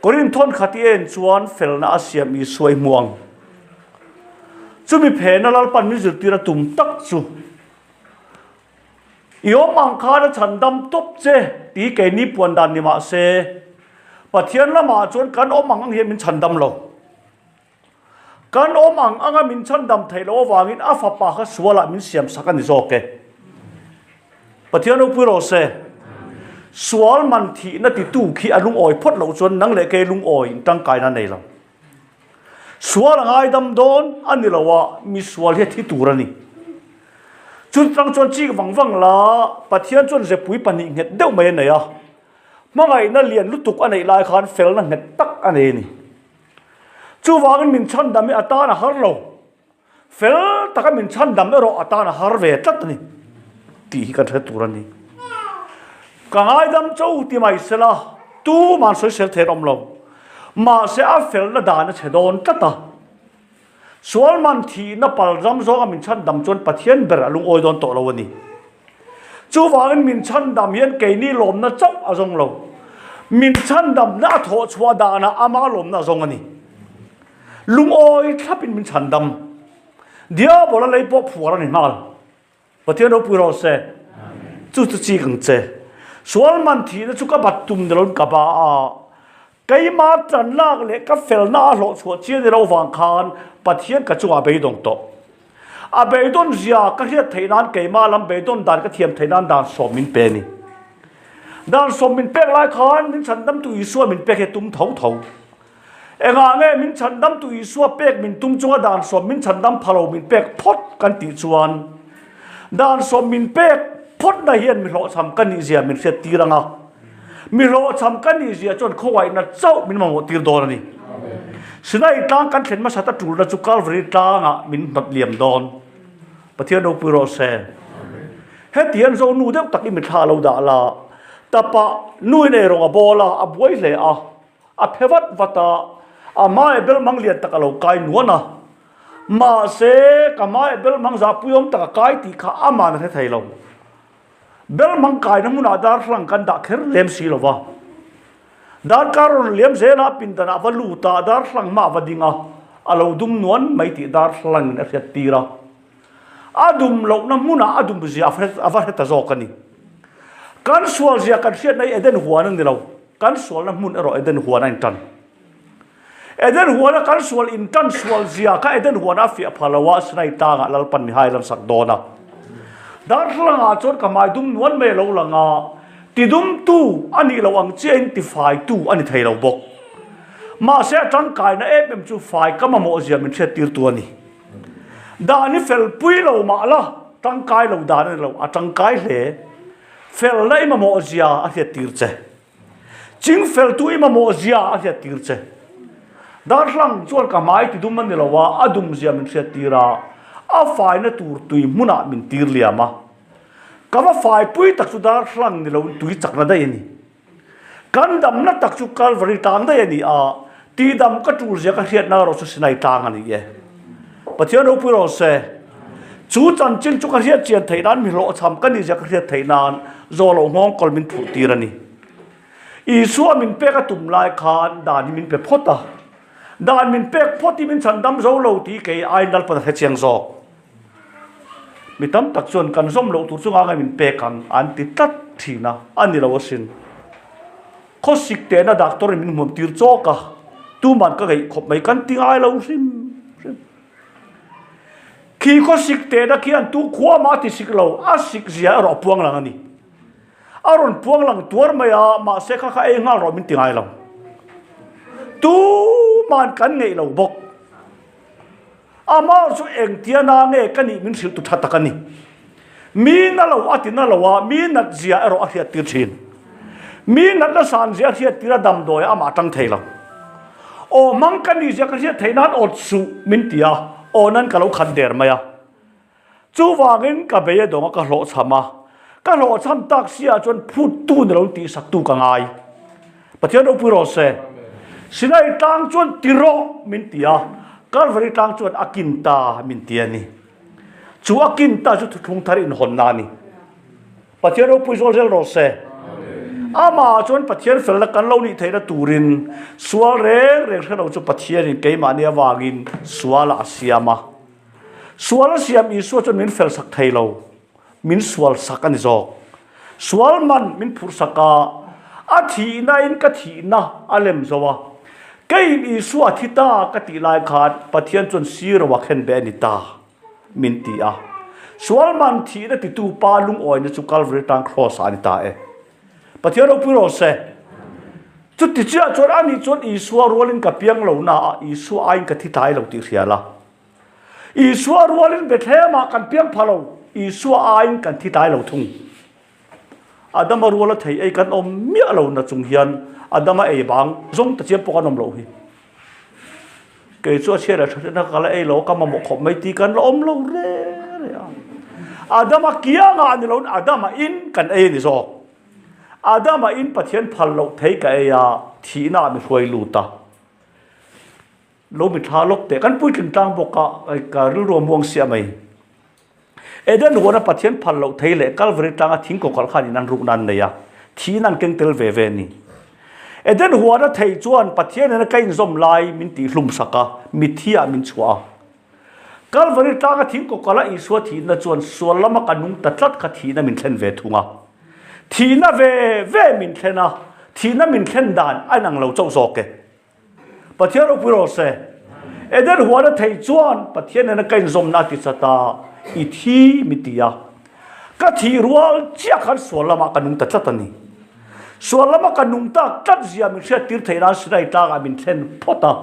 Korinthon khat i en chuan felna a siam Isua i hmu ang. Chumi phena Lalpan min zirtir a tum tak chu I awm ang khan a chhandam tawp che tih keini puan dan ni mah se, Pathian lamah chuan kan awm ang ang hian min chhandam lo. Kan awm ang anga min chhandam theih loh avangin a fapa kha sualah min siam sak a ni zawk e. Pathian ropui rawh se. Sual man thihna titu khi a lungawi phawt loh chuan nang leh kei lungawi in tangkaina a nei lo. Sual a ngaidam dawn a ni lo a, mi sual hi a thi tur a ni. Chutang chuan chik vang vang la, Pathian chuan zepui pahnih nghet deuh mai a nei a. Hmangaihna lian lutuk a neih lai khan felna nghet tak a nei a ni. Chuvangin min chhandam hi a tan a har lo. Fel taka min chhandam erawh a tan a har ve tlat a ni tih hi kan hre tur a ni. Ka ngaidam cho ti mai sela tuman sawisel theih an awm lo. Mahse a felna dan a chhe dawn tlat a. Sual man thihna pal ram zawnga min chhandam chuan Pathian ber a lungawi dawn tawh lo a ni. Chuvangin min chhandam hian keini lawmna chauh a zawng lo. Min chhandamna a thawh chhuah danah ama lawmna a zawng a ni. Lungawi thlapin min chhandam. Diabola lei pawh phuar a ni nghal. Pathian ropui rawh se. Chu chu chik ang che. Sual man thihna chu ka bat tum ni loin ka ba a. Keima tan lak leh ka felna a hlawh chhuah chian ni lo vang khan Pathian ka chungah a beidawng tawh. A beidawn zia ka hriat theih nan keima lam beidawn dan ka thiam theih nan dan sawm min pe a ni. Dan sawm min pek lai khan min chhandamtu Isua min pek hi a tum tho tho. Engah nge min chhandamtu Isua pek min tum chunga dan sawm min chhandam pha lo min pek phawt kan tih chuan dan sawm min pek phawtna hian mi hlawhchham ka nih zia min hriat tir ang a. Mi hlawhchham ka nih zia chuan khawngaihna chauh min mamawh tir dawn a ni. Sinai tlang kan thlen hmasa ta tulna chu Kalvari tlangah min hnawt liam dawn. Pathian ropui rawh se. Heti hian Zonu deuh tak i mithla a lo dah la. Tapa nuin eirawng a bawl a, a buai hle a. A phe vat vat a, a hmae belmang lian tak a lo kai nuan a. Mahse, ka hmae belmang zahpuiawm tak a kai tih kha aman a hre thei lo. Belmang kaina hmunah darthlang kan dah kher lem si lo va. Darkar rawn liam zela pindanah va lut a, darthlang hmaah va ding a, a lo dum nuan mai tih darthlangin a hriat tir a. A dum lohna hmunah a dum zia a va hre ta zawk a ni. Kan sual zia kan hriatna hi Eden huan a ni lo, kan sualna hmun erawh Eden huan a intan. Eden huana kan sual intan sual zia kha Eden huana a fiah pha lo a, Sinai tlangah Lalpan mi hai lan sak dawn a. Darthlalangah chuan ka hmai dum nuan mai a lo lang a, tidumtu a nih loh ang chiahin tifaitu a ni thei lo bawk. Mahse a tangkaina em em chu fai ka mamawh zia min hriattirtu a ni. Dan i fel pui lo mah la, tangkai lo dan a ni lo, a tangkai hle. Felna i mamawh zia a hriattir che. Ching feltu i mamawh zia a hriattir che. Darhlang chuan ka hmai ti dum a ni lo a, a dum zia min hriattir a, a faina tur tui hmunah min tir liam a. Ka va fai pui tak chu darhlang ni loin tui chakna daih a ni. Kan damna tak chu Kalvari tlang daih a ni a, tihdam ka tul zia ka hriatna erawh chu Sinai tlang a ni e. Pathian ropui rawh se. Chu chanchin chu ka hriat chian theih nan mi hlawhchham ka nih zia ka hriat theih nan zawh loh nghawng kawl min phuh tir a ni. Isua min pek a tum lai khan dan hi min pe phawt a, dan min pek phawt hi min chhandam zo lo tih kei aiin Lalpan a hre chiang zawk. Mi tam tak chuan kan zawm loh tur chu ngangai min pek ang an ti tlat thin a, a ni lo asin. Khawsik tehna doctor in min hmuam tir chawk a, tuman ka ngeih khawp mai kan ti ngai lo hrim hrim. Khi khawsik tehna khian tu khua mah a ti sik lo, a sik zia erawh a puang lang a ni. A rawn puang lang tuar mai a, mahse kha kha ei nghal rawh min ti ngai lo. Tuman kan ngeih lo bawk. Amah chu engtia na nge ka nih min hrilh tu tha tak a ni. Mi na lo a ti na lo a, mi nat zia erawh a hriat tir thin. Mi natna san zia a hriat tir a damdawi ah amah a tang thei lo. Aw hmang ka nih zia ka hriat theih nan awt suh min ti a, aw nan ka lo khat der mai a. Chuvangin ka bei a dawng a ka hlawhchham a, ka hlawhchham tak si ah chuan phuttu ni lo tihsaktu ka ngai. Pathian ropui rawh se. Sinai tlang chuan ti rawh min ti a, Kalvari tlang chuan a kin ta min ti a ni. Chu a kin ta chu thuthlung thar inhawnna a ni. Pathian ropui zawl zel rawh se. Amah chuan Pathian felna kan lo nih theihna turin sual reng reng hre lo chu Pathianin keimahni avangin sualah a siam a. Sual a siam Isua chuan min fel sak thei lo, min sual sak a ni zawk. Sual man min phurh sak a, a thihna in ka thihna a lem zo a. Keiin Isua a thi ta ka tih lai khan Pathian chuan siro a khen be a ni ta. Min ti a. Sual man thihna titu pa lungawina chu Calvary tan Kraws ah a ni ta e. Pathian ropui rawh se. Chuti chiah chuan ani chuan Isua rualin ka piang lo na a, Isua aiin ka thi tlai lo tih hria la. Isua rualin Bethlehem ah kan piang pha lo, Isua aiin kan thi tlai lo thung. Adama ruala thei ei kan awm miah lo na chung hian Adama ei bang zawng ta chiam pawh kan awm loh hi. Kei chu a chhiat leh thatna ka la ei lo a, ka mamawh khawp mai tih kan la awm lo re re a. Adama kiangah ni loin Adama in kan ei a ni zawk. Adama in Pathian phal loh thei ka ei a, thihna ah mi hruai lut a. Lo mi thla lawk teh, kan puitling tlang bawk a, ka rilru a muang siah mai. Eden huana Pathian phal loh thei leh Kalvari tlanga thing kawkalh khan in an rukna an nei a, thiin an keng tel ve ve a ni. Eden huana thei chuan Pathian nena ka inzawm lai min tihhlum sak a, mitthi ah min chhuah a. Kalvari tlanga thing kawkalh a Isua thihna chuan sual lama ka nung ta tlat kha thihna min thlen ve thung a. Thihna ve ve min thlen a, thihna min thlen dan a inang lo chauh zawk e. Pathian ropui rawh se. Eden huan a theih chuan Pathian nena ka inzawmna a ti chat a, i thi mi ti a. Ka thih rual chiah khan sual lamah ka nung ta tlat a ni. Sual lama ka nung tak tlat zia min hriattir theih nan Sinai tlangah min thlen phawt a.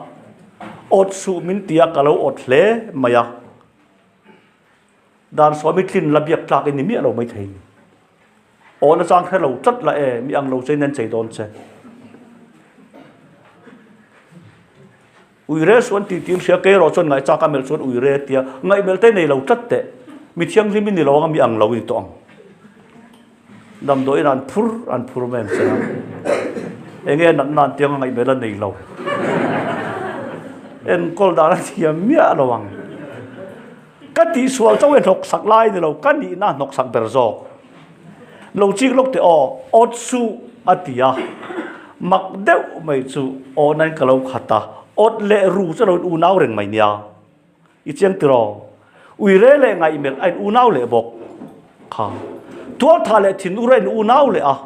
Awt suh min ti a, ka lo awt hle mai a. Dan sawmi tlin la biak tlak i ni miah lo maithei ni. Aw na chang hre lo tlat la e, mi ang lo chein an chei dawn che. Uire suan ti tiin hria kei erawh chuan ngaihchak a melh chuan uire a tia, ngaihmelh te nei lo tlat teh. Mi thianghlim i ni lo anga mi ang lo i ni tawh ang. Damdawiin an phur an phur mai ang che a. Enge natna an tiang a ngaihmelh a nei lo. Enkawl dan a thiam miah lo ang. Ka tihsual chauh e hnawksak lai ni lo, ka nihna hnawksak ber zawk. Lo chik lawk teh aw, awt suh a ti a. Mak deuh mai chu aw nain ka lo khat a, awt leh ru chu a lo in unau reng mai nia. I chiang tiraw? Uire leh ngaihmelh a in unau leh bawk kha. Tualtha leh thinur a in unau leh a.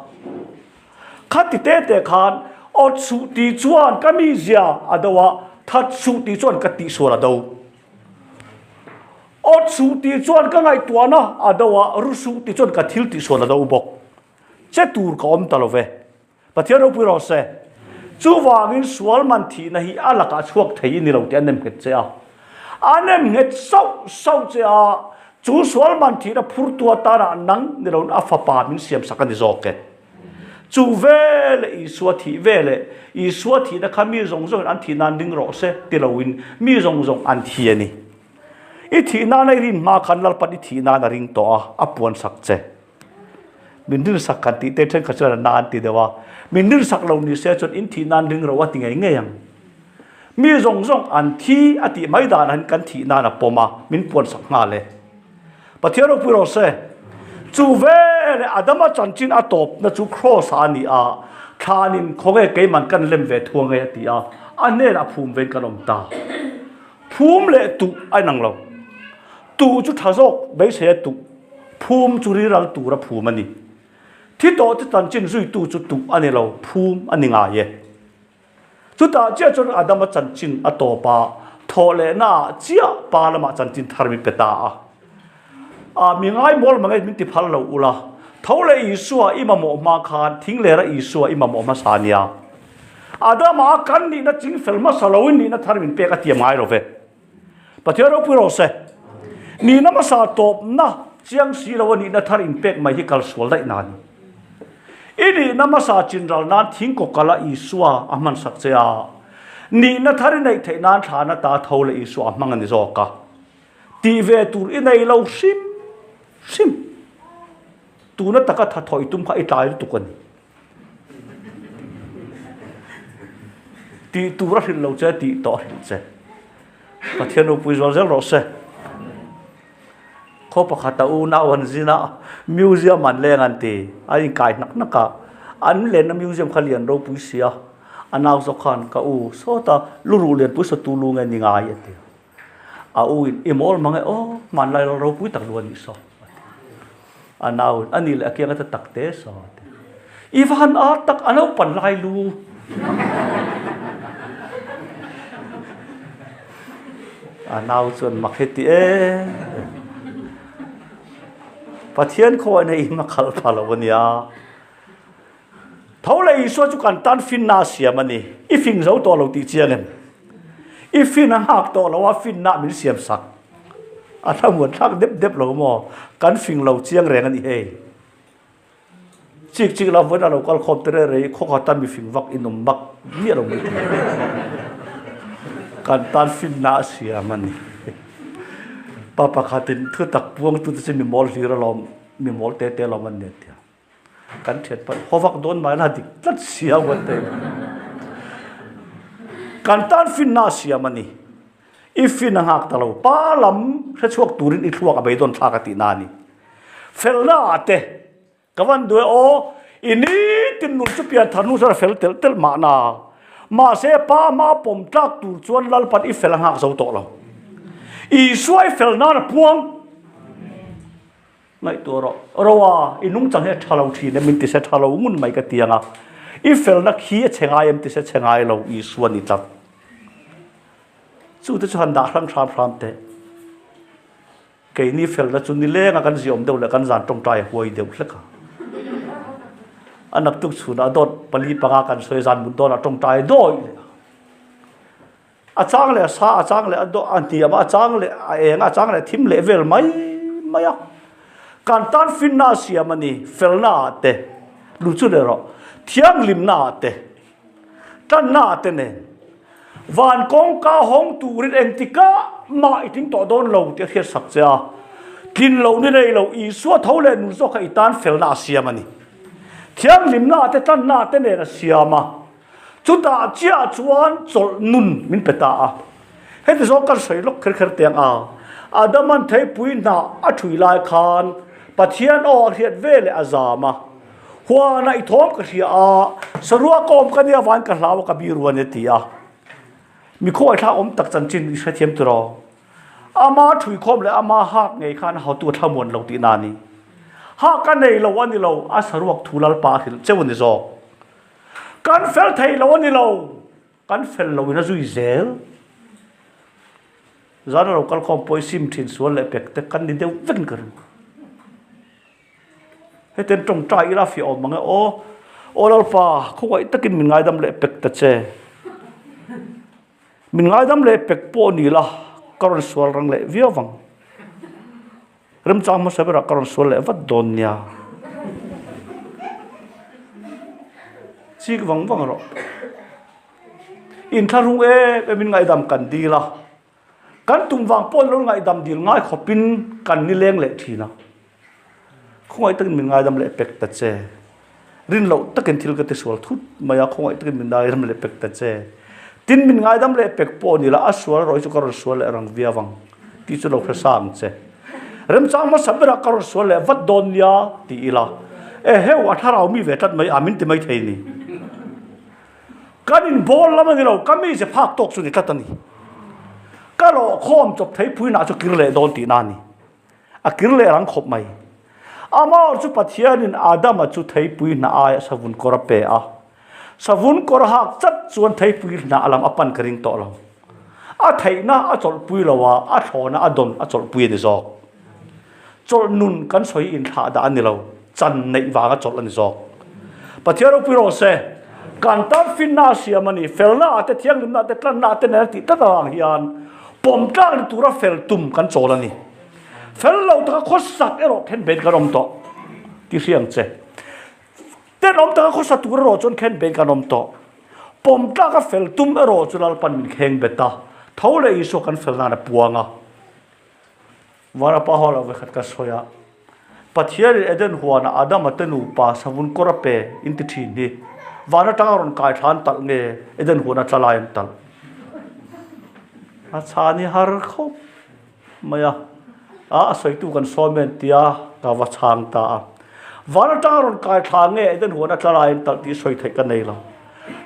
Khati te te khan awt suh tih chuan ka mizia a do a, that suh tih chuan ka tihsual a do. Awt suh tih chuan ka ngaihtuahna a do a, ru suh tih chuan ka thil tihsual a do bawk. Che tur ka awm ta lo ve. Pathian ropui rawh se. Chuvangin sual man thihna hi a lakah chhuak thei i ni lo tih a nem nghet che a. A nem nghet sauh sauh che a, chu sual man thihna phurtu atana nang ni loin a fapa min siamsak a ni zawk e. Chu veleh Isua thih veleh Isua thihna kha mi zawng zawngin an thih nan ring rawh se ti loin mi zawng zawng an thi a ni. I thih nana i rin hma khan Lalpan i thih nan a ring tawh a, a puansak che. Min rinsak kan tih te thenkhat chuan a na an ti deuh a, min rinsak lo ni se chuan in thih nan ring ro a ti ngei ngei ang. Mi zawng zawng an thi a tih mai dan ah hian kan thih nan a pawm a, min puansak nghal e. Pathian ropui rawh se. Chu veleh Adama chanchin a tawpna chu Kraws ah a ni a, thlanin khawnge keiman kan lem ve thu ange a ti a, a hnenah phum vein kan awm ta. Phum leh tuh a inang lo. Tuh chu tha zawk beisei a tuh, phum chu riral tura phum a ni. Thi tawh te chanchin zuitu chu tuh a ni lo, phum a ni ngai e. Chutah chiah chuan Adama chanchin a tawp a, thawh lehna ah chiah pa lamah chanchin thar min pe ta a. A mi ngai mawl mang e min ti phal lo ula, tho leh Isua i mamawh hma khan thing lera Isua i mamawh hmasa nia. Adama a kan nihna ching fel hmasa loin nihna thar min pek a tiam ngai lo ve. Pathian ropui rawh se. Nihna hmasa tawpna chiang si lo a nihna thar inpek mai hi kal sual daih na a ni. I nihna hmasa chinral nan thing kawkala Isua a hmansak che a, nihna thar i neih theih nan thlana ta tho leh Isua a hmang a ni zawk a. Tih ve tur i nei lo hrim hrim. Tuna taka thathaw i tum kha i tlai lutuk a ni. Tih tur a hrilh lo che, tih tawh a hrilh che. Pathian ropui zual zel rawh se. Khaw pakhat a unau an zin a, museum an leng an ti, an inkai hnak hnak a. An lenna museum kha lian ropui sia, a nau zawk khan ka u sawta luruh lianpui sawtu lu nge ni ngai a ti a. A u in i mawl mang e aw, hmanlai lal ropui tak lu a nih saw a ti. A nau in a nih leh a kiang ata tak te saw a ti. I va han ar tak a naupan lai lu. A nau chuan mak hi ti e. Pathian khawiah na im a khalh pha lo a nia. Tho leh Isua chu kan tan finna a siam a ni. I fing zo tawh lo tih chiang em? I fin a nghak tawh lo a, finna min siam sak. A thlamuan thlak dep dep lo maw? Kan fing lo chiang reng a ni hei. Chik chik lo vawiin a lo kal khawm te reng reng i khawkhat a mi fing vak in awm bak miah lo mai thei. Kan tan finna a siam a ni. Pa pakhatin thu tak puangtute chu mi mawl hlir alawm, mi mawl te te alawm an ni a ti a. Kan thian pawh haw vak dawn mai la dik tlat sia huat te. Kan tan finna a siam a ni. I fin a nghak ta lo. Pa lam hre chhuak turin i thluak a beidawn thlak a tihna a ni. Felna ah te ka van duh e aw, i nitin nun chu pian thar hnu chuan a fel telh telh mahna. Mahse pa hma pawm tlak tur chuan Lalpan i fel a nghak zo tawh lo. Isua i fel nan a puang. Ngaihtuah rawh. Roa, i nungchang hi a tha lo thin em? Min ti se tha lo ngun mai ka ti ang a. I felna khi a chhe ngai em? Ti se chhe ngai lo, Isua ni tlat. Chute chu han dah hrang hram hram teh. Keini felna chu nilenga kan ziawm deuh leh kan zan tawngtai a huai deuh hlek a. A naktuk chhunah dawt pali panga kan sawi zan mut dawnah tawngtai dawi leh a. A chang leh a sa, a chang leh a dawh, a hniam a, a chang leh a eng a, a chang leh a thim leh vel mai mai a. Kan tan finna a siam a ni, felna ah te, lu chu leh rawh, thianghlimna ah te, tanna ah te nen. Van kawngka hawng turin engtikah mah i tling tawh dawn lo tih a hriat sak che a. Tlin loh ni nei lo, Isua tho leh nun zawk kha i tan felna a siam a ni. Thianghlimna ah te, tanna ah te nen a siam a. Chutah chiah chuan chawlh nun min pe ta a. Heti zawng kan sawi lawk kher kher teng a, Adaman theipui hnah a thui lai khan Pathian aw a hriat ve leh a zam a. Huanah i thawm ka hria a, saruak awm ka nia vain ka hlau a ka biru a ni a ti a. Mi khawihthlak awm tak chanchin i hrethiam tiraw? Ama thui khawm leh ama hak ngei khan a hotu a thlamuan lo tihna a ni. Hak a nei lo a ni lo, a saruak thu Lalpa a hrilh cheu a ni zawk. Kan fel thei lo a ni lo, kan fel lo in a zui zel. Zan a lo kal khawm pawh i sim thin sual leh pek te kan ni deuh vek in ka ring. Hetiang tawngtai ila fiah awm ang e aw, aw Lalpa khawngaih takin min ngaidam leh pek ta che. Min ngaidam leh pek pawh ni la ka rawn sual rang leh viau vang. Remchang hmasa berah ka rawn sual leh vat dawn nia. Chik vang vang rawh. Inthlahrung em em in ngaihdam kan dil a. Kan tum vang pawh lo ngaihdam dil ngai khawpin kan nileng leh thin a. Khawngaih takin min ngaidam leh pek ta che. Rin loh takin thil ka ti sual thut mai a, khawngaih takin min ngaidam leh pek ta che. Tin, min ngaidam leh pek pawh ni la, a sual erawh hi chu ka rawn sual leh rang viau ang tih chu lo hre sa ang che. Remchang hmasa berah ka rawn sual leh vat dawn nia ti ila, eheu, a thlarau mi ve tlat mai a, min ti mai thei ni. Kan inbawl lam a ni lo, ka mize phak tawk chu ni tlat a ni. Ka lawhkhawm chawp theipuinah chu kir leh dawn tihna a ni. A kir leh rang khawp mai. Amah chu Pathianin Adama chu theipui hna aia savun kawr a pe a. Savun kawr hak chat chuan theipui hna lam a pan ka ring tawh lo. A theihna a chawlhpui lo a, a thlawhna a dawn a chawlhpui a ni zawk. Chawlh nun kan sawi inthlah dah a ni lo, chan neih vanga chawlh a ni zawk. Pathian ropui rawh se, kan tan finna a siam a ni, felna ah te, thianghlimna ah te, tlanna ah te nen a tih tlat avang hian pawm tlak ni tura fel tum kan chawl a ni. Fel lo taka khawsak erawh khen bet kan awm tawh ti hria ang che. Tenawm taka khawsa tur erawh chuan khen bet kan awm tawh. Pawm tlaka fel tum erawh chu Lalpan min kheng bet a, tho leh Isua kan fel nan a puang a. Vanapa ho lo vekhat ka sawi a, Pathianin Eden huanah Adama te nupa savun kawr a pe in ti thin hi van atanga rawn kai thla an talh nge Eden huana tla lai an talh? A chhan hi har khawp mai a, a sawitu kan sawm em tia ka va chhang ta a. Van atanga rawn kai thla nge Eden huan a tla laiin talh tih sawi theih ka nei lo.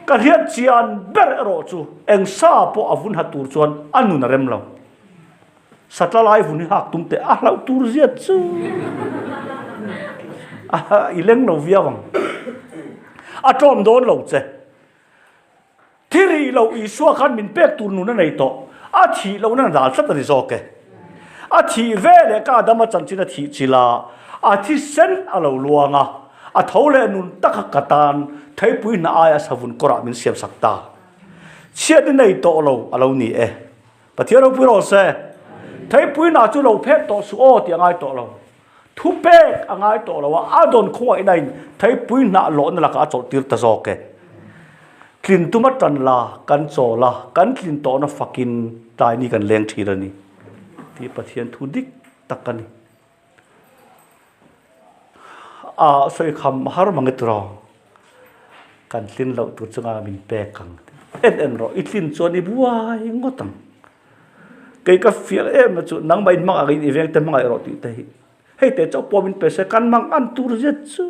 Ka hriat chian ber erawh chu eng sa pawh a vun ha tur chuan a nun a rem lo. Sa tla lai vun hi hak tum teh a hlauh tur zia chu i leng lo viau ang. A tlawm dawn lo che. Thi rih lo Isua khan min pek tur nun a nei tawh. A thih lohna a dal tlat a ni zawk e. A thih ve leh ka Adama chanchin a thih chilh a, a thisen a lo luang a, a tho leh nun taka ka tan theipui hna aia savun kawrah min siamsak ta. Chhiat i nei tawh lo a lo ni e. Pathian ropui rawh se. Theipui hna chu lo phek tawh suh aw tih a ngai tawh lo. Thupek a ngai tawh lo a, a dawn khuaih na in theipui hnah lawhna lakah a chawlh tir ta zawk e. Tlin tum a tan la, kan chawl a, kan tlin tawhna fakin tlaini kan leng thin a ni tih Pathian thu dik tak a ni. A sawi kham har mang e tiraw, kan tlin loh tur chunga min pek ang. En en rawh, i tlin chuan i buai ngawt ang. Kei ka fiah em na chu nangmah in hmang angin i veng te hmangaih rawh tih te hi hei te chauh pawh min pe se kan hmang an tur zet chu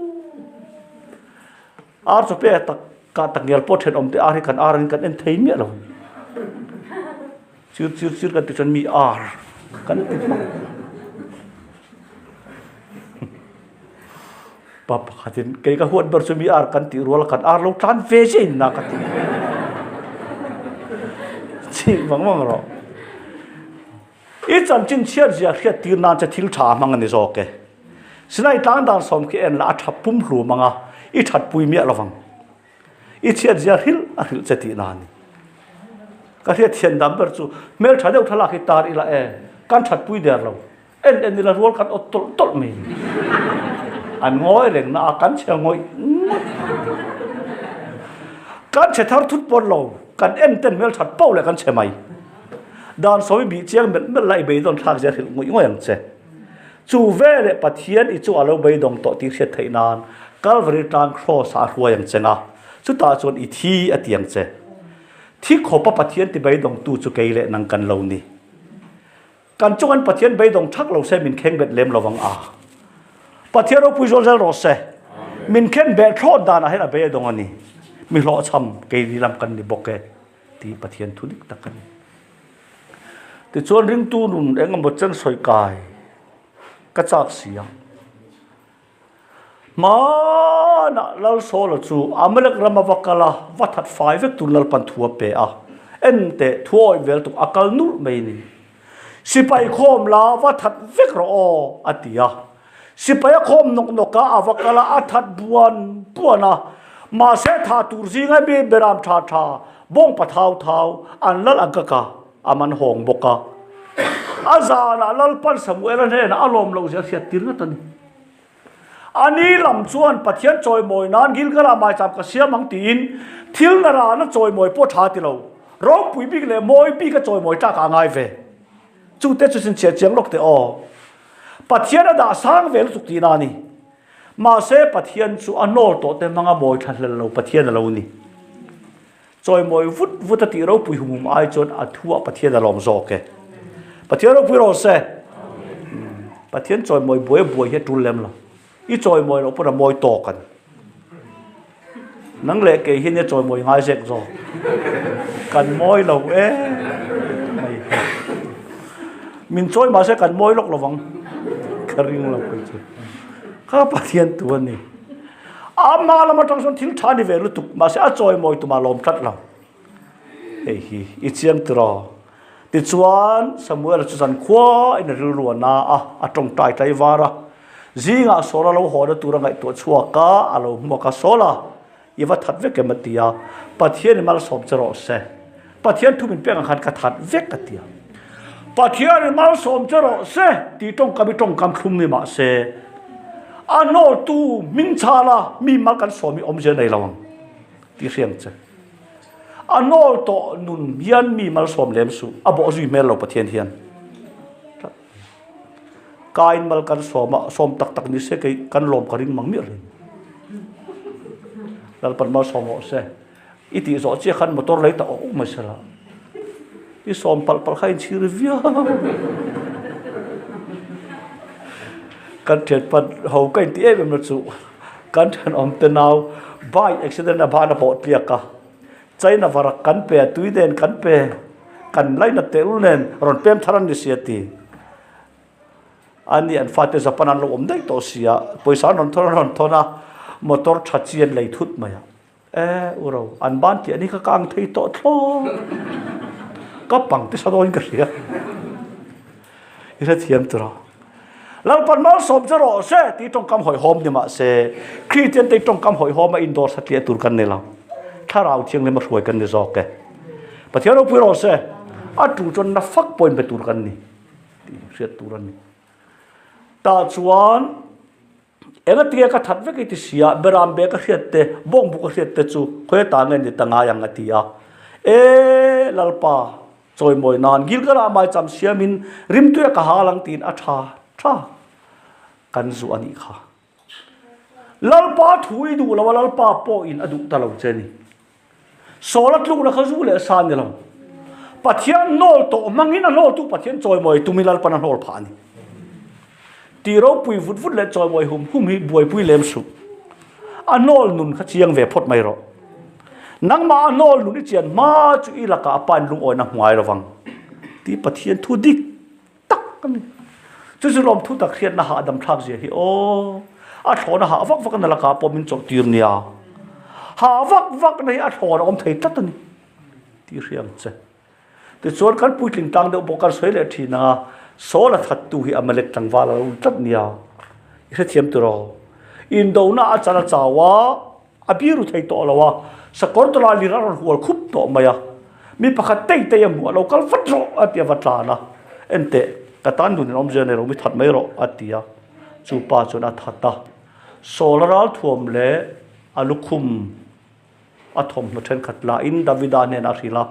ar chaw pe tak ka tak ngial pawh thenawm te ar hi kan ar angin kan en thei miah lo chir chir chir kan ti chuan mi ar kan ti hmak Pa pakhatin kei ka huat ber chu mi ar kan tih rual kan ar lo tlan ve che in na ka ti. Chih vang vang rawh. I chanchin chhiat zia hriat tir nan che thil tha hmang ani zawk e. Sinai tlang dan sawm khi en la a tha pum hlum anga i that pui miah lovang. I chhiat zia hrilh a hrilh che tih na ani. Ka hriat thian dam ber chu hmel tha deuh thlalak hi tar ila e kan that pui der lo. En en ila rual kan awt tawlh tawlh mai ni. An ngawi reng na a kan chhe ngawih ngawih. Kan chhe thar thut pawn lo, kan en ten hmel that poh leh kan chhe mai. Dan sawi bih chiang melh melh la i beidawn thlak zia hrilh ngawih ngawih ang che. Chu veleh Pathian i chu a lo beidawng tawh tih hriat theih nan Kalvari tlang Kraws ah a hruai ang che nga, chutah chuan i thi a ti ang che. Thi khawpa Pathian ti beidawngtu chu kei leh nang kan lo ni. Kan chungan Pathian beidawng thak lo se min kheng bet lem lovang a. Pathian ropui zual zel rawh se. Min khen beh thlawt danah hian a beidawng a ni. Mi hlawhchham keini lam kan ni bawk e tih Pathian thu dik tak a ni. Tichuan ringtu nun eng emaw chen sawi kai ka chak si a. Hmanah Lal Sawla chu Amalek rama va kal a, va that fai vek tur Lalpan thu a pe a. En teh, thu awih vel tuk a kal nulh mai ni. Sipai khawm la, va that vek rawh aw, a ti a. Sipai a khawm nawk nawk a, a va kal a, a that buan buan a. Mahse tha tur zinga mi beram tha tha, bawngpa thau thau, an lal ang ka ka, a man hawng bawk a. A zanah Lalpan Samuela hnenah a lawm loh zia hriat tir ngat a ni. A ni lam chuan Pathian chawimawi nan Gilgal-ah maicham ka siam ang tiin thil na rana chawimawi pawh tha ti lo. Ropui bik leh mawi bika chawimawi tlakah a ngai ve. Chute chu chhinchhiah chiang lawk teh aw. Pathian a dah sang ve lutuk tihna a ni. Mahse Pathian chu a hnawl tawh te hmanga mawi tha hlel lo Pathian a lo ni. Chawimawi vut vut a tih ropui hum hum ai chuan a thuah Pathian a lawm zawk e. Pathian ropui rawh se. Pathian chawimawi buai buai hi a tul lem lo. I chawimawi loh pawn a mawi tawk a ni. Nang leh kei hi nia chawimawi ngai zek zawk. Kan mawi lo e mai. Min chawi mahse kan mawi lawk lovang. Ka ring lo kei chu. Kha Pathian tu a ni. Ama lam atang chuan thil tha ni ve lutuk, mahse a chawimawi tumah lawm tlat lo. Hei hi i chiang tiraw? Tichuan Samuel chu zan khua in a rilru a na a, a tawngtai tlai var a. Zingah Saul a lo haw na tur a ngaihtuah chhuak a, a lo hmuak a, Saul a, i va that vek em a ti a, Pathian i malsawm che rawh se. Pathian thu min pek ang khan ka that vek a ti a. Pathian i malsawm che rawh se tih tawngkam i tawngkam thlum ni mah se, a hnawltu hming chhala mi mal kan sawm hi awmzia nei lo ang tih hriang che. A hnawl tawh nun hian mi malsawm lem suh, a bawh zui hmel lo Pathian hian. Kain mal kan sawm a, sawm tak tak ni se kei kan lawm ka ring mang miah hlei. Lalpan malsawm rawh se. I tih zawh chiah khan motor lei ta awk mai sela. I sawm palh palh kha inchhir viau. Kan thianpa ho ka inti em em na chu. Kan thenawm te nau bike accident a ban a pawh tliak a, China varak kan pe a, tui nen kan pe, kan lainat tehlul nen rawn pem thar an ni si a ti. Ani an fate Japan an lo awm daih tawh si a, pawisa an rawn thawn an rawn thawn a, motor tha chi an lei thut mai a. E uro, an ban tih ani kha ka ang thei tawh thlawt. Ka pang te sa dawn ka hria. I hrethiam tur a. Lalpan malsawm che rawh se tih tawngkam hawihhawm ni mah se, Kristian te tawngkam hawihhawm a indawr satliah tur kan ni lo. Thlarau thianghlim a hruai kan ni zawk e. Pathian ropui rawh se, a tu chuan na fak pawhin be tur kan ni tih hriat tur a ni. Tah chuan Engatinge ka that vek i ti sia, Beram be ka hriat te, bawng bu ka hriat te chu khawi ata nge ni ta ngai ang a ti a. E Lalpa, chawimawi nan Gilgal-ah maicham siamin rimtuia ka hal ang tiin a tha tha kan zuah a nih kha. Lalpa thu i duh lo a, Lalpa pawhin a duh ta lo che ni. Sawl a tlukna kha zu leh sa a ni lo. Pathian hnawl tawh hmangin a hnawltu Pathian chawimawi tumin Lalpan a hnawl phah a ni. Tih ropui vut vut leh chawimawi hum hum hi buaipui lem suh. A hnawl nun kha chiang ve phawt mai rawh. Nangmah a hnawl nun i chian hma chu i lakah a pain lungawina hmu ngai lovang tih Pathian thu dik tak a ni. Chu chu lawm thu tak hriatna hahdam thlak zia hi aw. A thlawna hah vak vak na lakah pawh min chawlh tir nia. Hah vak vak na hi a thlawn a awm thei tlat a ni tih hria ang che. Tichuan kan puitling tlang deuh pawh kan sawi leh thin a, Saul a thattu hi Amalek tlangval a lo ni tlat nia. I hrethiam tiraw? Indona a chan a chau a, A biru thei tawh lo a, sakawr tawlai lir a rawn hual khup tawh mai a. Mi pakhat tei tei a hmuh a, lo kal vat rawh a ti a, va tlan a. Enteh, ka tan nun in awmzia nei lo, mi that mai rawh a ti a. Chu pa chuan a that a. Saul a ral thuam leh a lukhum a thawmhnaw thenkhat lahin Davida hnenah a hrilh a.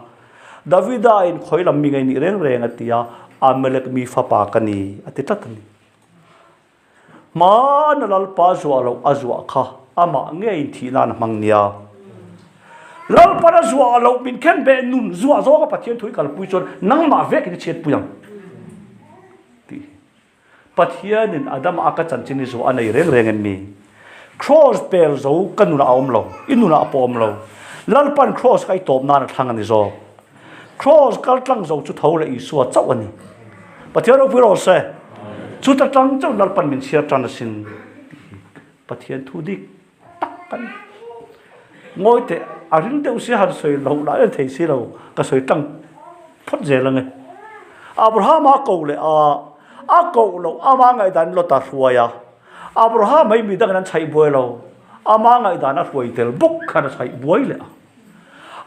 Davida in khawi lam mi ngei nih reng reng a ti a, Amalek mi fapa ka ni a ti tlat a ni. Hmana Lalpa zuah loh a zuah kha amah ngeiin thih nan a hmang nia. Lalpan a zuah loh min khen beh nun zuah zawnga Pathian thu i kalpui chuan nangmah vekin i chhiatpui ang tih hi. Pathianin Adama a ka chanchin i zuah a nei reng reng em mi? Kraws pel zo ka nunah a awm lo, i nunah pawh a awm lo. Lalpan kraws kha i tawp nan a thlang a ni zawk. Kraws kal tlang zo chu tho leh Isua chauh a ni. Pathian ropui rawh se. Chuta tang chauh Lalpan min chhiar tan asin tih hi Pathian thu dik tak a ni. Ngawi teh, a ring deuh si han sawi loh lah en thei si lo, ka sawi tlang phawt zel ange. Abrahama ko leh a, a koh loh ama ngaihdan Lota hruai a, Abrahama hi midangin an chhaih buai lo, ama ngaihdan a hruai tel bawk khan a chhaih buai leh a.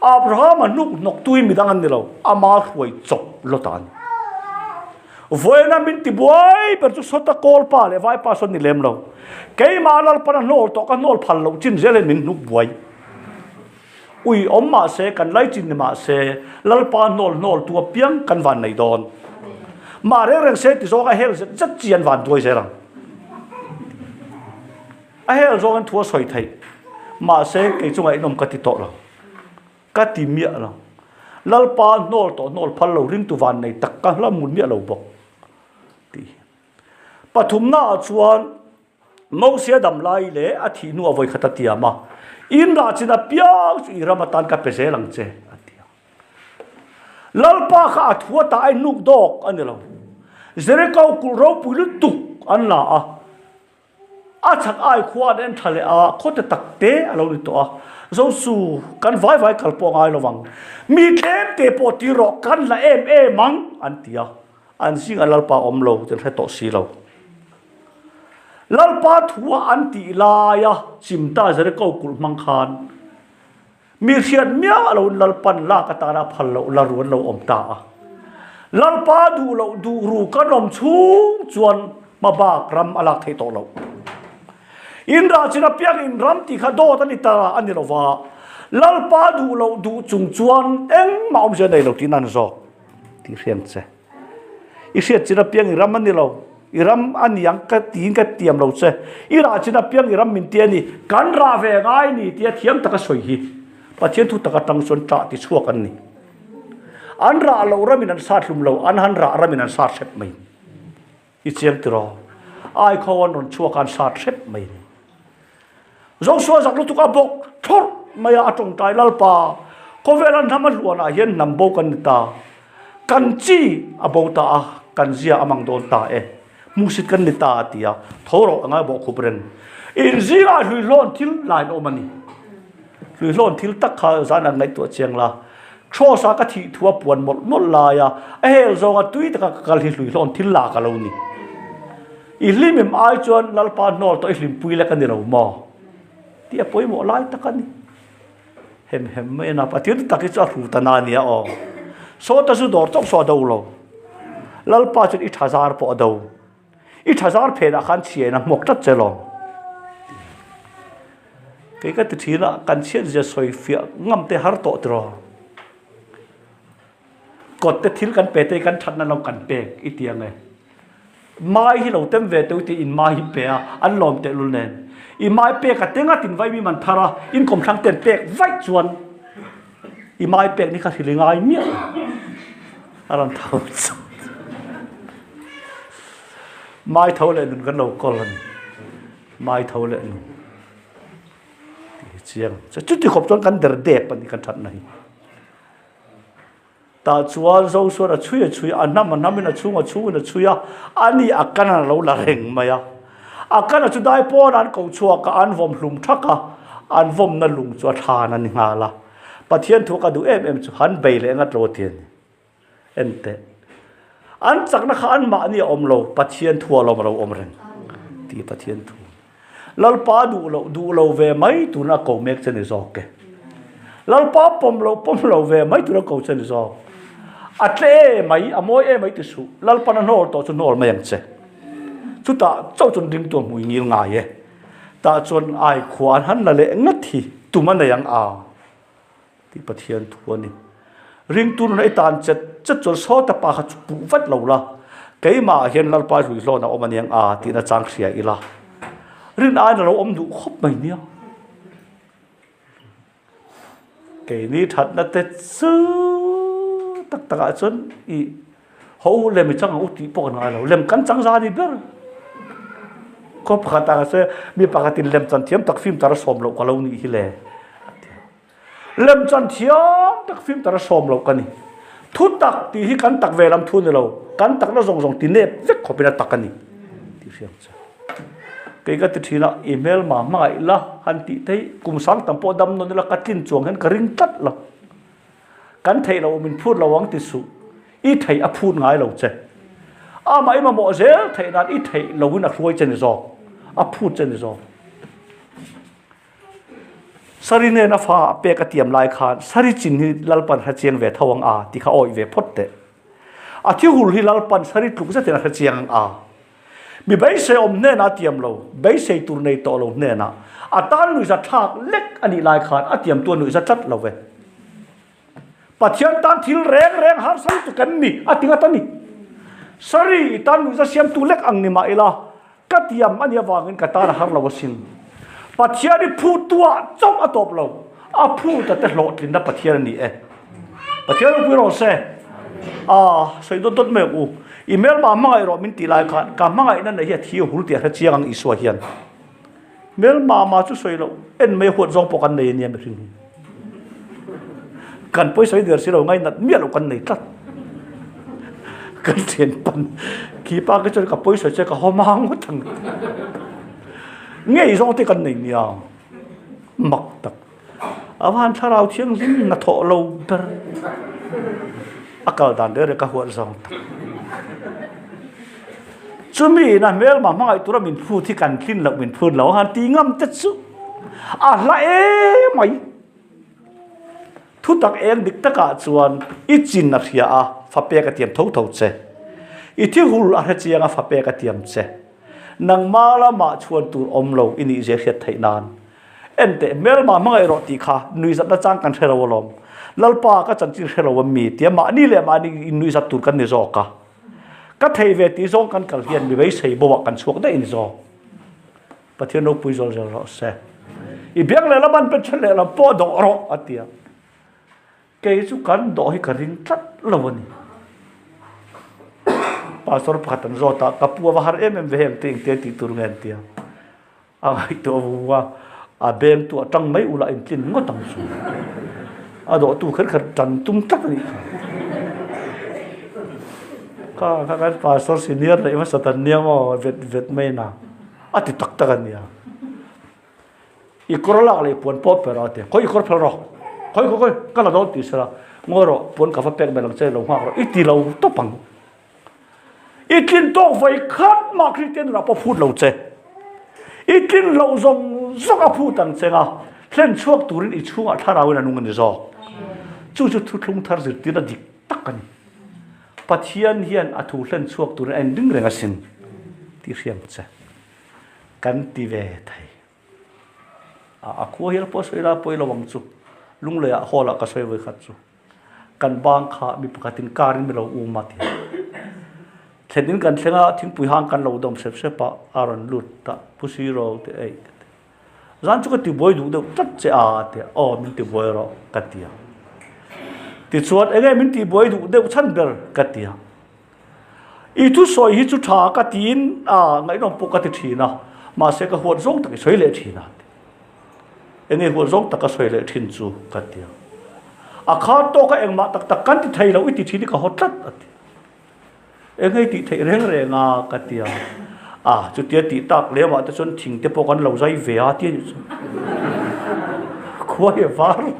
Abrahama hnuk hnawktu hi midang an ni lo, ama hruai chawp lawt a ni. Vawiina min ti buai ber chu sawta kawl pa leh vai pa sawn ni lem lo. Keimah Lalpan a hnawl tawh ka hnawl phal loh chin zel hian min hnuk buai. Ui awm mah se, kan lai chin ni mah se, Lalpa hnawl hnawl tu apiang kan van nei dawn. Mah reng reng se ti zawng a hel zet zet chi an van duai zel ang. A hel zawngin thu a sawi theih. Mahse, kei chu ngaihnawm ka ti tawh lo. Ka ti miah lo. Lalpa hnawl tawh hnawl phal lo ringtu van nei tak ka hla mut miah lo bawk. Tih hi. Pathumnaah chuan Mosia dam lai leh a thih hnuah vawi khat a tiam a, In rah chin apiang chu i ram atan ka pe zel ang che, a ti a. Lalpa kha a thu ata a inhnuk dawk a ni lo. Jeriko kulh ropui lutuk an la a. A chak ai khua an en tha leh a, khawte tak te a lo ni tawh a. Zosu, kan vai vai kal pawh a ngai lo vang. Mi tlem te pawh ti rawh, kan la em em ang, an ti a. An zingah Lalpa awm lo tih an hre tawh si lo. Lalpa thua an tih laia chimta Jeriko kulh hmang khan Mi hriat miah loin Lalpan lak atana phal loh la ruan lo awm ta a. Lalpa duh loh duh ru kan awm chhung chuan hmabak ram a lak theih tawh loh. In rah chin apiang in ram tih kha dawt a ni ta a ni lova, Lalpa duh loh duh chung chuan engmah awmzia nei lo tihna a ni zawk tih hriat che. I hriat chin apiang i ram a ni lo, i ram a ni ang ka tiin ka tiam lo che. I rah chin apiang i ram min ti a ni, kan rah ve ngai ni tia thiam taka sawi hi Pathian thu taka tang chuan ṭah ti chhuak an ni. An rah loh ramin an sat hlum lo, an han rah ramin an sat hrep mai. I chiang tiraw? Aikhaw an rawn chhuak a an sat hrep mai ni. Joshua zak lutuk a bawk thlawrh mai a, a tawngtai Lalpa, khawvela hnam a hluanah hian hnam bo kan ni ta. Kan chi a bo ta a, kan zia a mang dawn ta e. Hmuhsit kan ni ta a ti a, tho rawh a ngai bawh khup reng. In zingah hluihlawn thil lain awm a ni. Hluihlawn thil tak kha zan an ngaihtuah chiang la. Cross a ka thih thu a puan mawlh mawlh lai a, a hel zawnga tui taka ka kal hi hluihlawn thil lak a lo ni. I hlimim ai chuan Lalpa hnawl tawh i hlimpui lek a ni lo maw? Tih a pawimawh lai tak a ni. Hem hem mai a nap a, thil tak hi chu a hru ta na nia aw. Sawta chu dawr chauh saw a do lo. Lalpa chuan i tha zar pawh a do. I tha zar phenah khan chhia in a hmuak tlat che lawm. Kei ka ti thin a, kan chhiat zia sawi fiah ngam te har tawh tiraw. Kawt te thil kan pe te hi kan thatna lo kan pek i ti ang e. Mai hi lo tem ve teuh tih in mai hi pe a, an lawm tehlul nen. I mai pek a tenga tin vaimi man thar a, in kawmthlang ten pek vaih chuan i mai pek ni kha hril i ngai miah lo. A rawn tho chawt. Mai tho leh nun kan lo kawl a ni. Mai tho leh nun. Tih hi chiang. Chuti khawp chuan kan der dep a ni kan thatna hi. Tah chuan Joshua a chhui a chhui a, a hnam a hnamin a chhung a chhungin a chhui a, ani a kan a lo la reng mai a. A kana chu dai pawn an ko chhuak a, an vawm hlum thak a, an vawmna lung chu a thlan a ni nghal a. Pathian thu ka duh em em chu han bei leh ngat lo a ti a ni. Enteh. An chakna kha anmahni a awm lo, Pathian thu a lawm a lo awm reng tih Pathian thu. Lalpa duh loh duh lo ve mai tuna ko mek che ni zawk e. Lalpa pawm loh pawm lo ve mai tuna ko che ni zawk. A tle e mai, a mawi e mai ti suh. Lalpan a hnawl tawh chu hnawl mai ang che. Chutah chauh chuan ringtu a hmui ngil ngai e. Tah chuan ai khua an han la leh ngat hi tum a nei ang a. Tih Pathian thu a ni. Ringtu nuna i tan chet chet chuan sawta pa kha chu puh vat lo la, keimah ah hian Lalpa hluihlawn a awm aniang a tih na chang hria ila. Rin aiin a lo awm duh khawp mai nia. Keini thatna te chu tak tak ah chuan i Ho lem i chang ang u tih pawh kan ngai lo. Lem kan chang za a ni ber. Khaw pakhat ah se mi pakhat in lem chan thiam tak film tar a sawm loh ka lo nih hi le. Lem chan thiam tak film tar a sawm loh ka ni. Thu tak tih hi kan tak ve lam thu ni lo. Kan takna zawng zawng ti nep vek khawpin a tak a ni. Tih hriam che. Kei ka ti thin a, i hmelma hmangaih la han tih theih kum sang tam pawh dam nawn ila ka tlin chuang hian ka ring tlat lo. Kan theih loh min phut lo ang ti suh. I theih a phut ngai lo che. Amah i mamawh zel theih nan i theih loin a hruai che ni zawk. A phut che ni zawk. Sari nena fa a pek a tiam lai khan Sari chin hi Lalpan hre chiang ve tho ang a ti kha awih ve phawt teh. A thi hul hi Lalpan Sari tluk zetin a hre chiang ang a. Mi beisei awm hnenah a tiam lo, beisei tur nei tawh lo hnenah a tan nuihza thlak lek a nih lai khan a tiamtu a nuihza tlat lo ve. Pathian tan thil reng reng harsa lutuk em ni? A ti ngat a ni. Sorry, i tan nuihza siamtu lek ang ni mah ila, ka tiam a nih avangin ka tan a har lo asin. Pathian i phutuah chauh a tawp lo, a phuta te hlawhtlinna Pathian a ni e. Pathian ropui rawh se. A sawi dawt dawt mai ang u. I hmelma hmangaih rawh min tih lai khan ka hmangaihna neih hi a thi a hul tih a hre chiang ang Isua hian. Hmelma ma chu sawi loh en mai huat zawng pawh kan nei ania mihring hi. Kan pawi sawi der si lo ngainat miah loh kan nei tlat. Kan thian pan khi pa ke chuan ka pawi sawi che ka haw mang ngawt ang. Ngei zawng te kan nei nia. Mak tak. A van thlarau thianghlim na thawh lo ber. A kal dan reng reng ka huat zawng tak. Chumi ina hmelma hmangaih tura min phut hi kan tlin loh min phut lo han ti ngam te chu a hla emai. Thutak eng dik takah chuan i chin a hria a fapek a tiam tho tho che. I thihul a hre chiang a fapek a tiam che. Nangma lamah chhuan tur awm lo i nih zia hriat theih nan. Enteh, hmelma hmangaih rawh tih kha nuihzatna chang kan hre lo alawm. Lalpa ka chanchin hre lo a mi tia mahni leh mahni innuihzat tur kan ni zawk a. Ka thei ve tih zawng kan kal hian mi beisei bo ah kan chhuak daih a ni zawk. Pathian ropui zawl zel rawh se. I biak leh lam an pe then leh lam pawh dawh rawh a ti a. Kei chu kan dawh hi ka ring tlat lo a ni. Pastor pakhat an zawt a, ka pu a va har em em ve heng te engte tih tur nge an ti a. A ngaihtuah vu a. A beng tu a tang mai ula in tlin ngawt ang chu. A dawhtu kher kher tan tum tlat a nih kha. Kha kha kan pastor senior neih hmasa tan nia maw vet vet mai na a ti tak tak a nia. I kawr lak leh puan pawh pe rawh a ti a, khawi i kawr phel rawh, khawi khawi khawi ka la dawn ti sela, ngawi rawh puan ka va pek mai lang che lo nghak rawh i ti lo tawp ang. I tlin tawk vawi khat mah Kristian nunah pawh phut lo che. I tlin loh zawng zawng a phut ang cheng a, hlen chhuak turin i chhungah thlarauin a nung a ni zawk. Chu chu thuthlung thar zirtirna dik tak a ni. Pathian hian a thu hlen chhuak turin a inring reng asin tih hriam che kan ti ve thei. A khua hial pawh sawi la pawi lo ang chu. Lungleiah hall ah ka sawi vawi khat chu. Kan bang kha mi pakhatin car in mi lo um a ti a. Thlen in kan thleng a, thingpui hang kan lo dawm sep sep a, a rawn lut ta, Pu Siro te ei ka ti. Zan chu ka tibuai duh deuh tlat che a a ti a, aw min tibuai rawh ka ti a. Tichuan enge min tibuai duh deuh chhan ber ka ti a. I thusawi hi chu tha ka tiin a ngaihnawm pawh ka ti thin a, mahse ka huat zawng tak i sawi leh thin a ti. Enge huat zawng tak ka sawi leh thin chu ka ti a. A kha tawka engmah tak tak kan ti thei lo i ti thin hi ka haw tlat a ti. Enge i tih theih reng reng a ka ti a. A chutia tih tak lemah te chuan thing te pawh kan lo zai ve a ti a nih chu. Khua hi a var lo.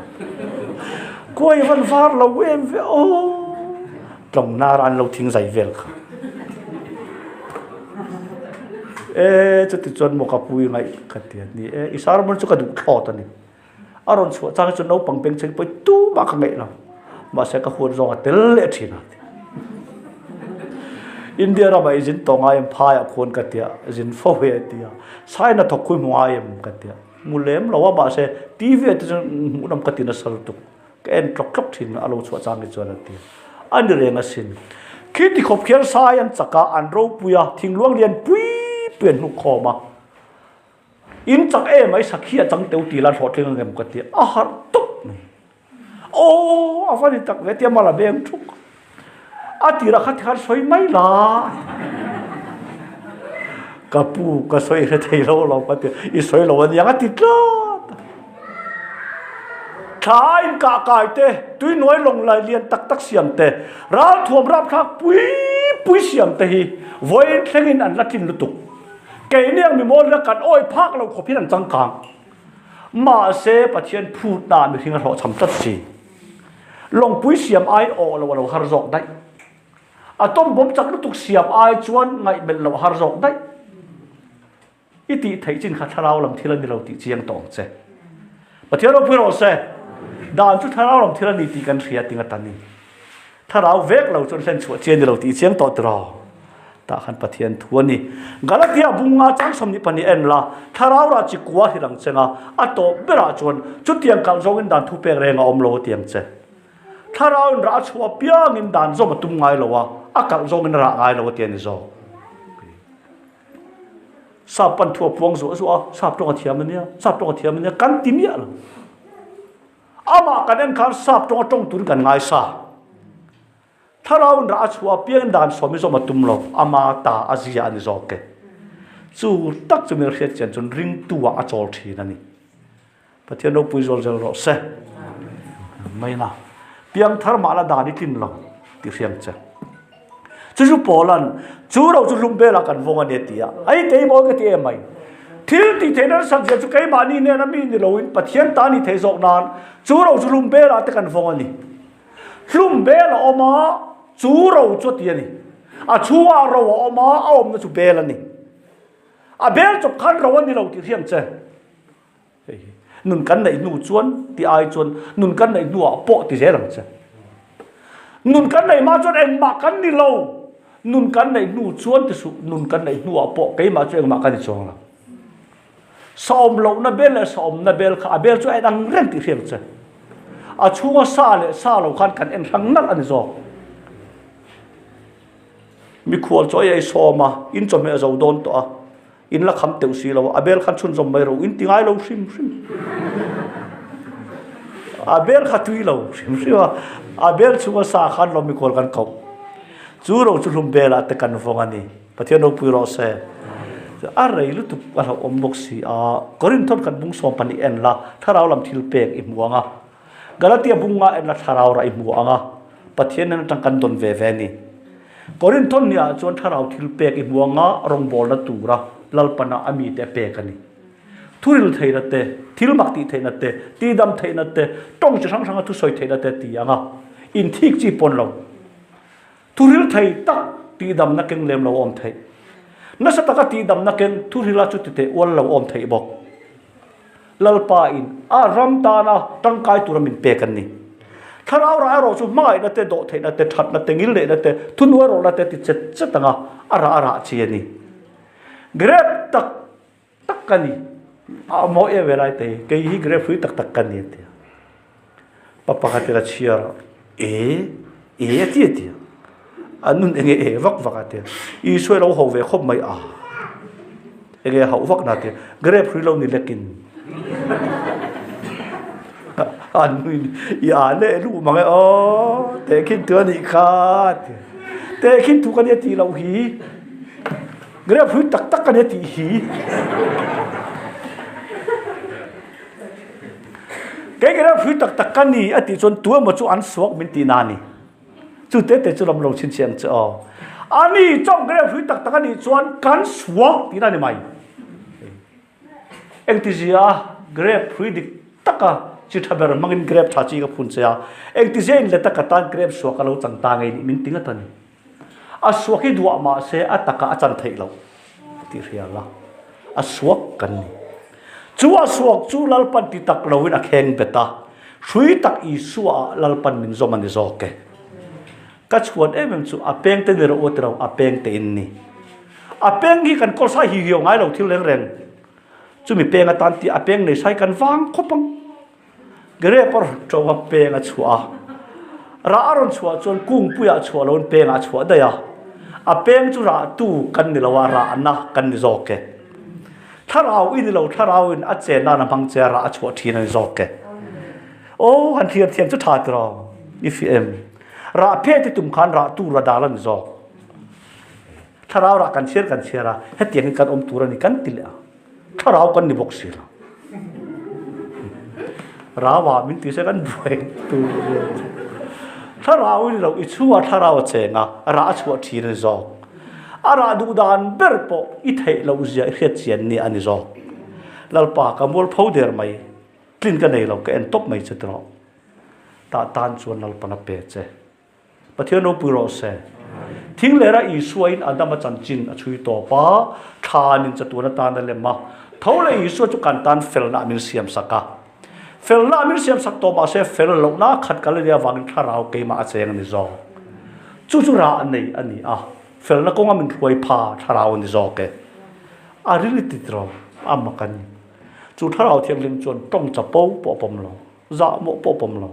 Khua hi a van var lo em ve aw. Tlawng nara an lo thing zai vel kha. E chuti chuan maw ka pui ngaih ka ti a ni e. I sermon chu ka duh thlawt a ni. A rawn chhuah chang hi chu naupang beng chheng pawi tumah ka ngaih lo. Mahse ka huat zawng a tel leh thin a. India ramah i zin tawh ngai em phaiah khuan ka tia zin fo hi a ti a. China thawk khui hmu ngai em ka tia. Hmu lem lo a mahse TV ah te chuan hmuhnawm ka ti nasa lutuk. Ka en tlawk tlawk thin a lo chhuah chang hi chuan a ti a. A ni reng asin. Khi ti khawp khian sai an chak a, an ropui a, thingluang lian pui pui an hnuk khawm a. In chak em mai sakhi a chang teu ti la hlawhtling ang em ka ti a, a harh tawp mai. Aw a va ni tak ve tia mala beng thuk. A tirah kha tikhan sawi mai la. Ka pu ka sawi hre thei lo lo ka ti a, i sawi lo aniang a ti tlat. Thla a inkah kai te, tuinuai lawng lai lian tak tak siam te, ralthuam rapthlak pui pui siam te hi vawiin thlengin an la tlin lutuk. Keini ang mimawl ila kan awi phak lo khawp hian an changkang. Mahse Pathian phutna ah mihring a hlawhchham tlat si. Lawngpui siam ai awh lo a lo har zawk daih. Atom bomb chak lutuk siam ai chuan ngaihmelh loh a har zawk daih. I tih theih chin kha thlarau lam thil a ni lo tih chiang tawh ang che. Pathian ropui rawh se, dan chu thlarau lam thil a ni tih kan hria ting atan in thlarau vek lo chuan hlen chhuah chi a ni lo tih chiang tawh tiraw? Tah khan Pathian thu a ni. Galatia bunga chang 22 en la, thlarau rah chi kua hrilh ang cheng a, a tawp berah chuan chutiang kalh zawngin dan thu pek reng a awm lo a ti ang che. Thlarau in rah a chhuah apiangin dan zawm a tum ngai lo a, a kalh zawngin a rah ngai lo a ti a ni zawk. Sap pan thu a puang zuah zuah a, sap tawng a thiam a nia, sap tawng a thiam a nia, kan ti miah lo. Amah kan en khan sap tawng a tawng turin kan ngai sa. Thlarau in rah a chhuah apiangin dan sawm hi zawm a tum lo, ama ta a zia a ni zawk e. Chu tak chu min hriat chian chuan ringtu ah a chawl thin a ni. Pathian ropui zual zel rawh se. Maina piangthar mah la dan i tlin lo ti hriang che. Chu chu Paulan chu ro chu hlum bela kan vawng a ni a ti a. Ai keimah ka ti em mai. Thil ti theih nan sat zia chu keimahni hnena mi ni loin Pathian ta ni thei zawk nan chu ro chu hlum bela te kan vawng a ni. Hlum bel a awm a, chu ro chu a ti a ni. A chhungah ro a awm a, a awmna chu bel a ni. A bel chawp khan ro a ni lo tih hriang che. Hei hi nun kan neih hnu chuan ti ai chuan nun kan neih hnuah pawh ti zel ang che. Nun kan neih hma chuan engmah kan ni lo. Nun kan neih hnu chuan ti suh, nun kan neih hnuah pawh keimah chu engmah kan ni chuang lo. Sa awm lohna bel leh sa awmna bel kha a bel chu a en ang reng tih hriat ang che. A chhunga sa leh sa lo khan kan en hrang nalh a ni zawk. Mikhual chaw ei sawm a, in chawhmeh a zo dawn tawh a. In la kham teuh si lo a, a bel khan chhunzawm mai rawh, in ti ngai lo hrim hrim. A bel kha tui lo hrim hrim a, a bel chhunga sa khan lawm mikual kan koh. Chu ro chu hlum belah te kan vawng a ni. Pathian ropui rawh se. A rei lutuk a hlauhawm bawk si a, Korinthon khat bung 12 en la, thlarau lam thil pek i hmu ang a. Galatia bung nga en la thlarau rah i hmu ang a, Pathian nen atang kan dawn ve ve a ni. Korinthon niah chuan thlarau thil pek i hmu ang a, rawngbawlna tura Lalpana a mite a pek a ni. Thuril theihna te, thil mak tih theihna te, tidam theihna te, tawng chi hrang hranga thusawi theihna te a ti ang a, inthik chi pawn lo. Thuril thei tak tihdamna keng lem lo awm theih. Nasa taka tihdamna keng thurila chu titeh ual lo awm theih bawk. Lalpa in a ram tana tangkai tura min pek an ni. Thlarau rah erawh chu hmangaihna te, dawhtheihna te, thatna te, ngilneihna te, thunuai rawhna te ti chet chet anga a rah a rah chi a ni. Grape tak tak ka ni. A mawi em ve lai te hi. Kei hi grape hrui tak tak ka ni a ti a. Pa pakhat in a chhiar a, E, e a ti a ti a. A nun enge e vak vak a ti a. Isua i lo ho ve khawp mai a. Enge hauh vak na ti a. Grape hrui lo ni lekin. A nun i a leh luh mang e aw, tehkhin thu a nih kha a ti a. Tehkhin thu ka nia tih loh hi. Grape hrui tak tak ka nia tih hi. Kei grape hrui tak tak ka ni a tih chuan tu emaw chu an suak min tih na a ni. Chu te te chu lam lo chhinchhiah ang che aw. Ani chauh grape hrui tak tak a nih chuan kan suak tihna a ni mai. Engtizia grape hrui dik taka chi tha ber hmangin grape tha chi ka phun che a, engtizia in leta ka tan grape suak a lo chan ta ngei nih min ti ngat a ni. A suak hi duah mah se a takah a chan theih loh tih hria la, a suak kan ni. Chu a suak chu Lalpan ti tak loin a kheng bet a, hrui tak Isua ah Lalpan min zawm a ni zawk e. Ka chhuan em em chu a peng te ni rawh u a ti lo, a peng te in ni. A peng hi kan kawlsai hi hiau ngai lo thil reng reng. Chumi peng atan tih a peng nei sai kan vang khawp ang. Grape a rawn ṭo a, peng a chhuah a. Rah a rawn chhuah chuan kungpuiah chhuah loin pengah a chhuah daih a. A peng chu rahtu kan ni lo a, rahna kan ni zawk e. Thlarau i ni lo, thlarauin a chen nan a hmang che a, rah a chhuah ṭhin a ni zawk e. Aw, han thlir thiam chu ṭha tiraw? I fiah em? Rah phet i tum khan rahtu ra dal a ni zawk. Thlarau rah kan chhiar kan chhiar a, hetiangin kan awm tur a ni kan ti leh a. Thlarau kan ni bawk si lo. Rauah min ti se kan buai tur Thlarau i ni lo, i chhungah thlarau a cheng a, rah a chhuah thin a ni zawk. A rah duh dan ber pawh i theih loh zia i hriat chian ni a ni zawk. Lalpa ka mualpho der mai, tlin ka nei lo, ka en tawp mai che tiraw. Tah tan chuan Lalpan a pe che. Pathian ropui rawh se. Thing lera Isua in Adama chanchin a chhui tawp a, thlan in chatuan atan a lem a. Tho leh Isua chu kan tan felna min siam sak a. Felna min siam sak tawh mahse fel lohna khat kal a nih avangin thlarau keimah a cheng a ni zawk. Chu chu rah nei a ni a, felna kawnga min hruai pha thlarau a ni zawk e. A ril i tit ro, a mak a ni. Chu thlarau thianghlim chuan tawng chapo pawh a pawm lo, zahmawh pawh a pawm lo.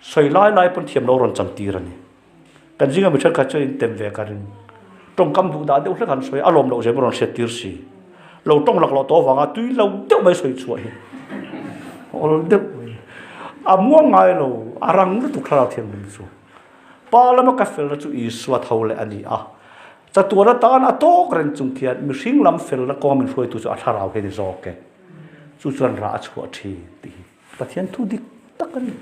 Sawi lai lai pawn thiam lo rawn chan tir a ni. Kan zinga mi thenkhat chuan in tem ve ka ring. Tawngkam duh dah deuh hlek an sawi a, a lawm loh zem a rawn hriat tir si. Lo tawng lak loh tawh avanga tui lo deuh mai sawi chhuah hi awl deuh mai. A muang ngai lo, a rang lutuk thlarau thianghlim chu. Pa lama ka felna chu Isua tho leh a ni a. Chatuan atan a tawk reng chung khian mihring lam felna kawnga min hruaitu chu a thlarau hi a ni zawk e. Chu chuan rah a chhuah thin tih hi Pathian thu dik tak a ni.